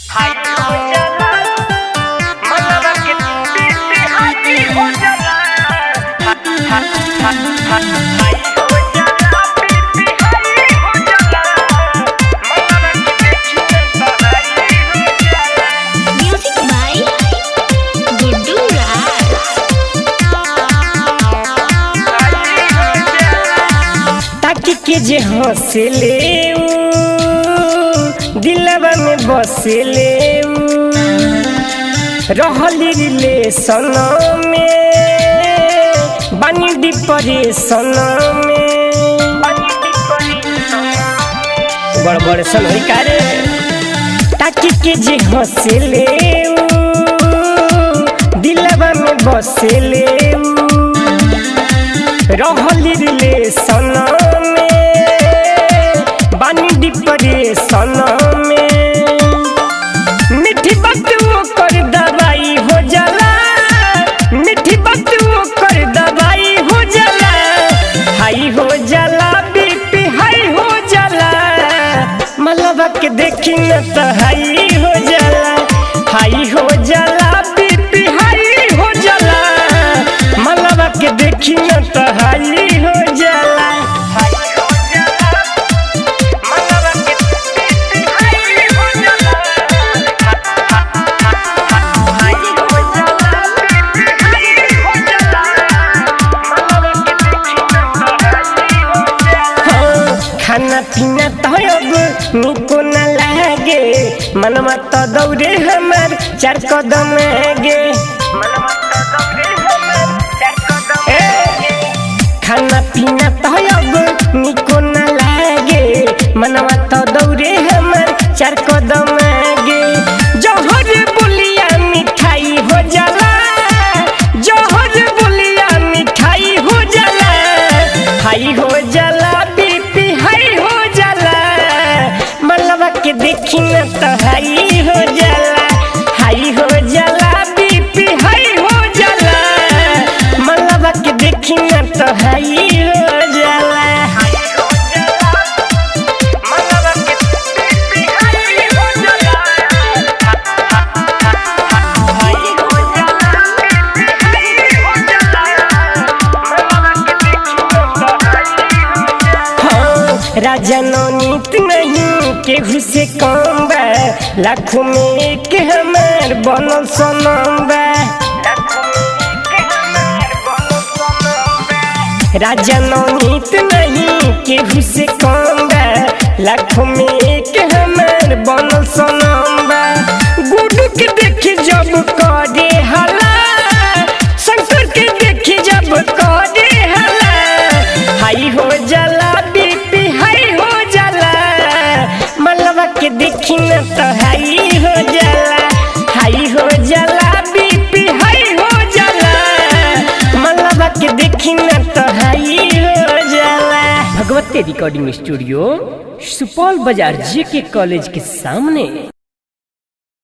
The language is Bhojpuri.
हाई हो जाला, मनवा के बीपी हाई हो जाला। हाई हो जाला, बीपी हाई हो जाला, मनवा के देखी त हाई हो जाला। म्यूजिक बाय गुड्डू राज। हाई हो जाला। ताकि के जे हंसले ऊ, दिलवा में बसले ऊ, रहली रिलेशन में, बानी डिप्रेशन में। गड़बड़ सन होई का रे? ताकि के जे हंसले ऊ, दिलवा में बसले ऊ, रहली रिलेशन में, बानी डिप्रेशन में। मीठी बात वो कर दवाई हो जाला, मीठी बात वो कर दवाई हो जाला। हाई हो जाला, बीपी हाई हो जाला, मलबा के देखी न त हाई हो जाला। हाई हो जाला, बीपी हाई हो जाला, मलबा के देखी न त हाई हो जाला। हाई हो जाला, मनवा के बीपी हाई हो जाला। हाई हो जाला, बीपी हाई हो जाला, मनवा के देखी त हाई हो जाला। हाँ, खाना पीना तो अब निको न लागे, मनवा तो दौड़े हमार चार कदम आगे। मनवा त दौड़े हमर चार कदम ए, आगे। खाना पीना तो अब निको न लागे, मनवा तो दौड़े हमार चार कदम आगे। जहर बोलिया मिठाई हो जाला, जहर बोलिया मिठाई हो जाला। हाई हो जाला, बीपी हाई हो जाला, मलबा के देखी न त हाई हो जाला। हाई हो जाला, बीपी हाई हो जाला, मलबा के देखी न त हाई हो जाला। हाई हो जाला, मनवा के बीपी हाई हो जाला। हाई हो जाला, बीपी हाई हो जाला, मनवा के देखी त हाई हो जाला। हाँ, राजा नौनीत नहीं केहू से कम बा, लाखों में एक हमार बनल सनम बा। राजा नौनीत नहीं केहू से कम बा, लाखों में एक हमार बनल सनम बा। गुडू के देखी जब करे हला, शंकर के देखी जब करे हला। हाई हो जाला, बीपी हाई हो जाला, मलबा के देखी न त हाई हो जाला। हाई हो जाला, बीपी हाई हो जाला, मलबा के देखी न त हाई हो जाला। भगवती रिकॉर्डिंग स्टूडियो, सुपौल बाजार, जेके कॉलेज के सामने।